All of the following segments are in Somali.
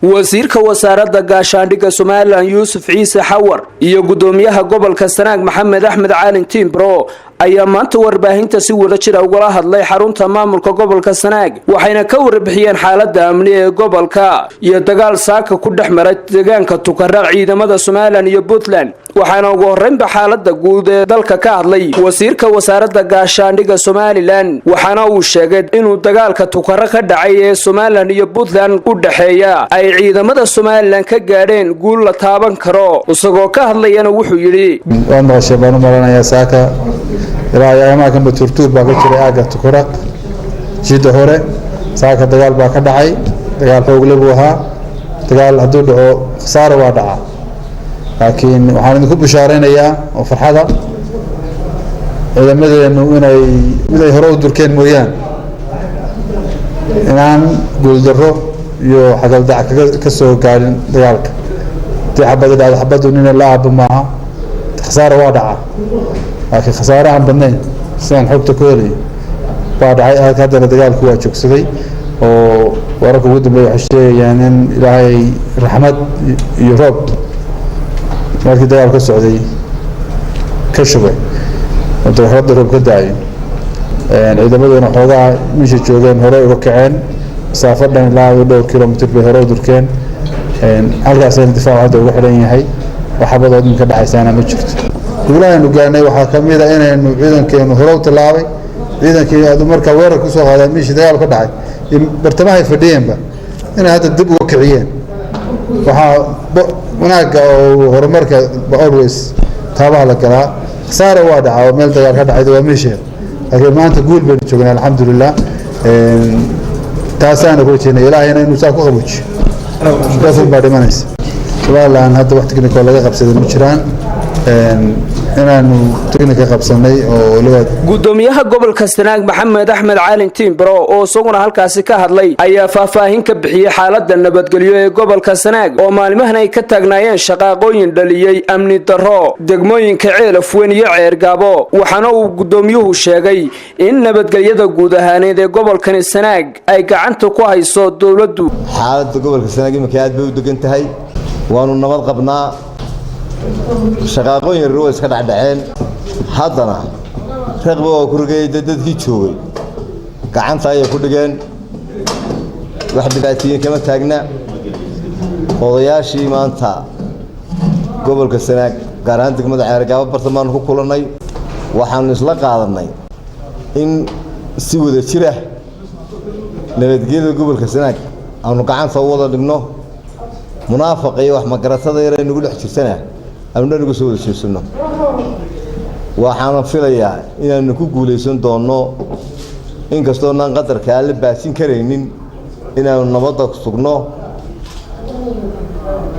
Wasiirka wasaaradda gaashaandhigga Somaliland Yuusuf Ciise Xawar iyo gudoomiyaha gobolka Sanaag Maxamed Axmed Caalin Tiimbro ayaa maanta warbaahinta si wada jira ugala hadlay xarunta maamulka gobolka Sanaag, waxayna ka warbixiyeen xaalada amni ee gobolka iyo dagaal saaka ku dhex maray deegaanka Tukaraq ciidamada Somaliland iyo Puntland. Waxaana ugu horreynba xaalada guud ee dalka ka hadlay wasiirka wasaaradda gaashaandhigga Somaliland, waxaana uu sheegay inuu dagaalka Tukaraq ka dhacay ee Somaliland iyo Puntland u dhexeeya ay ciidamada Somaliland ka gaadheen guul la taaban karo. Isagoo ka hadlayana wuxuu yidhi: Waa maqashay baan u malanayaa, saaka ilaa ayaamaha kanba tuurtuur baa ka jiray aagga Tukuraq jidda hore. Saaka dagaal baa ka dhacay, dagaal xoogle buu ahaa. Dagaal hadduu dhaco khasaare waa dhacaa, laakiin waxaan idinku bishaaraynayaa oo farxada ciidamadeenu inay mid ay hore u durkeen mooyaan inaan guuldarro iyo xagaldac ka soo gaadhin dagaalka. Haddii xabadi dhacdo, xabaddu nina la aabo maaha. Khasaare waa dhacaa, laakiin khasaare aan badnayn sidaan xogta ku helayo baa dhacay. Haddana dagaalku waa joogsaday oo wararka ugu dambeeya waxay sheegayaan in Ilaahay raxmad iyo roob markii dagaal ka socday ka shubay oo dabaxradda roob ka daayo. Ciidamaduna xoogaa meesha joogeen hore uga kaceen, masaafo dhan ilaa dhowr kilomitr bay hore u durkeen. Halkaasayna difaacu hadda uga xidhan yahay, wax xabadood iminka dhexaysaana ma jirto. Guulahaynu gaarnay waxaa ka mid a inaynu ciidankeenu hore u tallaabay. Ciidankii aad markaa weerar kusoo qaadeen meeshii dagaal ka dhacay iyo bartamahay fadhiyeenba inay hadda dib uga kiciyeen. Waxaa wanaagga oo horumarka always taabaha la galaa. Khasaare waa dhacaa oo meel dagaal ka dhacay waa meesheeda, laakiin maanta guul baynu joognaa, alxamdulilah. Taasaana ku rajeynaya Ilaahayna inuu saa ku qaboojiyo. Qofun baa dhimanaysa. Somaliland hadda wax technical laga qabsaday ma jiraan, inaanu technical qabsanay oo waliba Gudoomiyaha gobolka Sanaag Maxamed Axmed Caalin Tiimbro oo isaguna halkaasi ka hadlay ayaa faahfaahin ka bixiyey xaalada nabadgelyo ee gobolka Sanaag oo maalmahan ay ka taagnaayeen shaqaaqooyin dhaliyey amni darro degmooyinka Ceelafweyn iyo Ceergaabo. Waxaana uu gudoomiyuhu sheegay in nabadgelyada guud ahaaneed ee gobolkani Sanaag ay gacanta ku hayso dowladdu. Xaaladda gobolka Sanaag iminka aad bay u degan tahay, waanu nabad qabnaa. Shaqaaqooyin yaryar way iska dhacdhaceen, haddana reeqba waa ku rigayay. Dee dadkii joogay gacanta ayay ku dhigeen, wax dhibaatooyin kama taagna. Odayaashii maanta gobolka Sanaag, gaar ahaan degmada Ceergaabo, bartan baanu ku kulannay. Waxaanu isla qaadannay in si wada jira nabadgelyada gobolka Sanaag aanu gacanta u wada dhigno, munaafaqa iyo wax magaratada yar ee nagu dhex jirtana aanu dhan uga soo wada jeesanno. Waxaana filayaa inaanu ku guulaysan doonno, inkastoonaan qadarka aan la baasin karaynin, inaanu nabadda sugno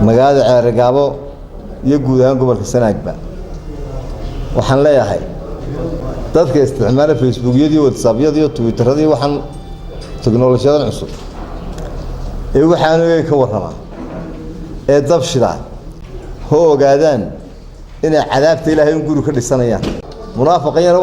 magaalada Ceerigaabo iyo guud ahaan gobolka Sanaagba. Waxaan leeyahay dadka isticmaala Facebookyadii, WhatsAppyadii, Twitteradii, waxaan teknolojiyadan cusub ee waxaanu ka warramaa ee dabshida, ha ogaadaan inay cadaabta Ilaahay un guri ka dhisanayaan. Munaafaqayana.